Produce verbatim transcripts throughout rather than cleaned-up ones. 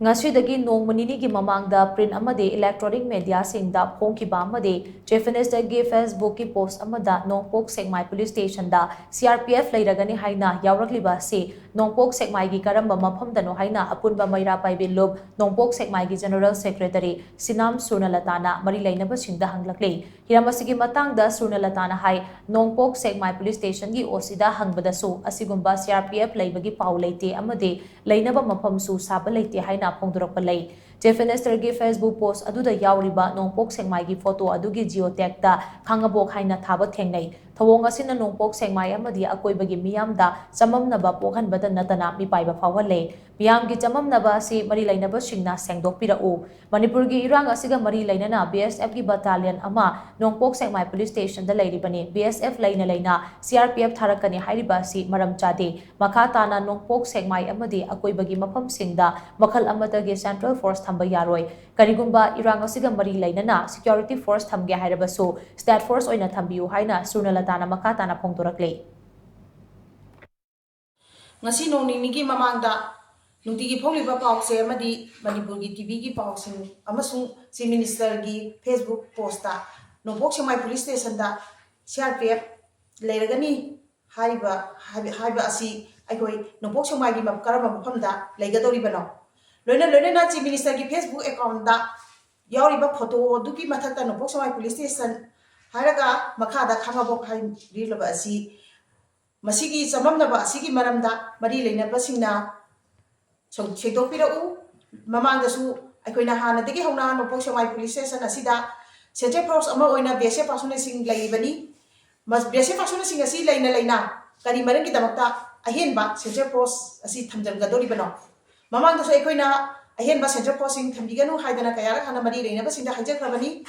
ꯉꯁꯤꯗꯒꯤ ꯅꯣꯡꯃ ꯅꯤꯅꯤꯒꯤ ꯃꯃꯥꯡꯗ print ꯑꯃꯗꯤ electronic mediaꯁꯤꯡꯗ ꯐꯣꯡꯈꯤꯕ ꯑꯃꯗꯤ Chief Ministerꯒꯤ Facebookꯀꯤ post ꯑꯃꯗ ꯅꯣꯡꯄꯣꯛ ꯁꯦꯛꯃꯥꯏ police stationꯗ C R P F ꯂꯩꯔꯒꯅꯤ ꯍꯥꯏꯅ ꯌꯥꯎꯔꯛꯂꯤꯕ ꯑꯁꯤ ꯅꯣꯡꯄꯣꯛ ꯁꯦꯛꯃꯥꯏꯒꯤ ꯀꯔꯝꯕ ꯃꯐꯝꯗꯅꯣ ꯍꯥꯏꯅ ꯑꯄꯨꯟꯕ ꯃꯩꯔꯥ ꯄꯥꯏꯕꯤ ꯂꯨꯞ ꯅꯣꯡꯄꯣꯛ ꯁꯦꯛꯃꯥꯏꯒꯤ General Secretary ꯁꯤꯅꯥꯝ ꯁꯨꯔꯅꯂꯇꯥꯅ ꯃꯔꯤ ꯂꯩꯅꯕꯁꯤꯡꯗ ꯍꯪꯂꯛꯂꯤ꯫ ꯍꯤꯔꯝ ꯑꯁꯤꯒꯤ ꯃꯇꯥꯡꯗ ꯁꯨꯔꯅꯂꯇꯥꯅ ꯍꯥꯏ, ꯅꯣꯡꯄꯣꯛ ꯁꯦꯛꯃꯥꯏ police stationꯒꯤ OCꯗ ꯍꯪꯕꯗꯁꯨ ꯑꯁꯤꯒꯨꯝꯕ C R P F ꯂꯩꯕꯒꯤ ꯄꯥꯎ ꯂꯩꯇꯦ ꯑꯃꯗꯤ ꯂꯩꯅꯕ ꯃꯐꯝꯁꯨ ꯁꯥꯕ ꯂꯩꯇꯦ ꯍꯥꯏꯅ ꯐꯣꯡꯗꯣꯔꯛꯄ ꯂꯩ꯫ Chief Ministerꯒꯤ Facebook post ꯑꯗꯨꯗ ꯌꯥꯎꯔꯤꯕ ꯅꯣꯡꯄꯣꯛ ꯁꯦꯛꯃꯥꯏꯒꯤ photo ꯑꯗꯨꯒꯤ geotagꯇ ꯈꯥꯉꯕꯣꯛ ꯍꯥꯏꯅ ꯊꯥꯕ ꯊꯦꯡꯅꯩ꯫ ꯊꯧꯑꯣꯡ ꯑꯁꯤꯅ ꯅꯣꯡꯄꯣꯛ ꯁꯦꯛꯃꯥꯏ ꯑꯃꯗꯤ ꯑꯀꯣꯏꯕꯒꯤ ꯃꯤꯌꯥꯝꯗ ꯆꯃꯝꯅꯕ ꯄꯣꯛꯍꯟꯕꯗ ꯅꯠꯇꯅ ꯃꯤꯄꯥꯏꯕ ꯐꯥꯎꯍꯜꯂꯦ꯫ ꯃꯤꯌꯥꯝꯒꯤ ꯆꯃꯝꯅꯕ ꯑꯁꯤ ꯃꯔꯤ ꯂꯩꯅꯕꯁꯤꯡꯅ ꯁꯦꯡꯗꯣꯛꯄꯤꯔꯛꯎ꯫ ꯃꯅꯤꯄꯨꯔꯒꯤ ꯏꯔꯥꯡ ꯑꯁꯤꯒ ꯃꯔꯤ ꯂꯩꯅꯅ B S Fꯀꯤ battalion ꯑꯃ ꯅꯣꯡꯄꯣꯛ ꯁꯦꯛꯃꯥꯏ police stationꯗ ꯂꯩꯔꯤꯕꯅꯤ꯫ B S F ꯂꯩꯅ ꯂꯩꯅ C R P F ꯊꯥꯔꯛꯀꯅꯤ ꯍꯥꯏꯔꯤꯕ ꯑꯁꯤ ꯃꯔꯝ ꯆꯥꯗꯦ꯫ ꯃꯈꯥ ꯇꯥꯅ ꯅꯣꯡꯄꯣꯛ ꯁꯦꯛꯃꯥꯏ ꯑꯃꯗꯤ ꯑꯀꯣꯏꯕꯒꯤ ꯃꯐꯝꯁꯤꯡꯗ ꯃꯈꯜ ꯑꯃꯠꯇꯒꯤ central force ꯊꯝꯕ ꯌꯥꯔꯣꯏ꯫ ꯀꯔꯤꯒꯨꯝꯕ ꯏꯔꯥꯡ ꯑꯁꯤꯒ ꯃꯔꯤ ꯂꯩꯅꯅ security force ꯊꯝꯒꯦ ꯍꯥꯏꯔꯕꯁꯨ state force ꯑꯣꯏꯅ ꯊꯝꯕꯤꯌꯨ ꯍꯥꯏꯅ ꯁꯨꯔꯅꯂꯇꯥꯅ ꯃꯈꯥ ꯇꯥꯅ ꯐꯣꯡꯗꯣꯔꯛꯂꯤ꯫ ꯉꯁꯤ ꯅꯣꯡ ꯅꯤꯅꯤꯒꯤ ꯃꯃꯥꯡꯗ ꯅꯨꯡꯇꯤꯒꯤ ꯐꯣꯡꯂꯤꯕ ꯄꯥꯎꯁꯦ ꯑꯃꯗꯤ ꯃꯅꯤꯄꯨꯔꯒꯤ TVꯒꯤ ꯄꯥꯎꯁꯤꯡ ꯑꯃꯁꯨꯡ Chief Ministerꯒꯤ Facebook postꯇ ꯅꯣꯡꯄꯣꯛ ꯁꯦꯛꯃꯥꯏ police stationꯗ C R P F ꯂꯩꯔꯒꯅꯤ ꯍꯥꯏꯔꯤꯕ, ꯍꯥꯏꯕ, ꯍꯥꯏꯕ ꯑꯁꯤ ꯑꯩꯈꯣꯏ ꯅꯣꯡꯄꯣꯛ ꯁꯦꯛꯃꯥꯏꯒꯤ ꯃ-, ꯀꯔꯝꯕ ꯃꯐꯝꯗ ꯂꯩꯒꯗꯧꯔꯤꯕꯅꯣ? ꯂꯣꯏꯅ ꯂꯣꯏꯅꯅ Chief Ministerꯒꯤ Facebook accountꯇ ꯌꯥꯎꯔꯤꯕ photo ꯑꯗꯨꯒꯤ ꯃꯊꯛꯇ ꯅꯣꯡꯄꯣꯛ ꯁꯦꯛꯃꯥꯏ police station ꯍꯥꯏꯔꯒ ꯃꯈꯥꯗ ꯈꯥꯉꯕꯣꯛ ꯍꯥꯏꯕꯤꯔꯤꯕ ꯑꯁꯤ ꯃꯁꯤꯒꯤ ꯆꯃꯝꯅꯕ ꯑꯁꯤꯒꯤ ꯃꯔꯝꯗ ꯃꯔꯤ ꯂꯩꯅꯕꯁꯤꯡꯅ ꯁꯧ-, ꯁꯦꯡꯗꯣꯛꯄꯤꯔꯛꯎ꯫ ꯃꯃꯥꯡꯗꯁꯨ ꯑꯩꯈꯣꯏꯅ ꯍꯥꯟꯅꯗꯒꯤ ꯍꯧꯅ ꯅꯣꯡꯄꯣꯛ ꯁꯦꯛꯃꯥꯏ police station ꯑꯁꯤꯗ central force ꯑꯃ ꯑꯣꯏꯅ B S F personnelꯁꯤꯡ ꯂꯩꯔꯤꯕꯅꯤ꯫ ꯃ-, B S F personnelꯁꯤꯡ ꯑꯁꯤ ꯂꯩꯅ ꯂꯩꯅ ꯀꯔꯤ ꯃꯔꯝꯒꯤꯗꯃꯛꯇ ꯑꯍꯦꯟꯕ central force ꯑꯁꯤ ꯊꯝꯖꯤꯟꯒꯗꯧꯔꯤꯕꯅꯣ? ꯃꯃꯥꯡꯗꯁꯨ ꯑꯩꯈꯣꯏꯅ ꯑꯍꯦꯟꯕ central forceꯁꯤꯡ ꯊꯝꯕꯤꯒꯅꯨ ꯍꯥꯏꯗꯅ ꯀꯌꯥꯔꯛ ꯍꯥꯟꯅ ꯃꯔꯤ ꯂꯩꯅꯕꯁꯤꯡꯗ ꯍꯥꯏꯖꯈ꯭ꯔꯕꯅꯤ꯫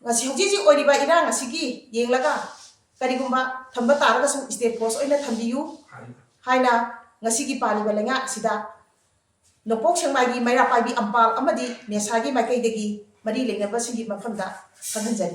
ꯉꯁꯤ ꯍꯧꯖꯤꯛ ꯍꯧꯖꯤꯛ ꯑꯣꯏꯔꯤꯕ ꯏꯔꯥꯡ ꯑꯁꯤꯒꯤ ꯌꯦꯡꯂꯒ ꯀꯔꯤꯒꯨꯝꯕ ꯊꯝꯕ ꯇꯥꯔꯒꯁꯨ state force ꯑꯣꯏꯅ ꯊꯝꯕꯤꯌꯨ ꯍꯥꯏꯅ ꯉꯁꯤꯒꯤ ꯄꯥꯜꯂꯤꯕ ꯂꯩꯉꯥꯛ ꯑꯁꯤꯗ ꯅꯣꯡꯄꯣꯛ ꯁꯦꯛꯃꯥꯏꯒꯤ ꯃꯩꯔꯥ ꯄꯥꯏꯕꯤ ꯑꯝꯄꯥꯜ ꯑꯃꯗꯤ ꯃꯦꯁꯥꯒꯤ ꯃꯥꯏꯀꯩꯗꯒꯤ ꯃꯔꯤ ꯂꯩꯅꯕꯁꯤꯡꯒꯤ ꯃꯐꯝꯗ ꯈꯪꯍꯟꯖꯔꯤ꯫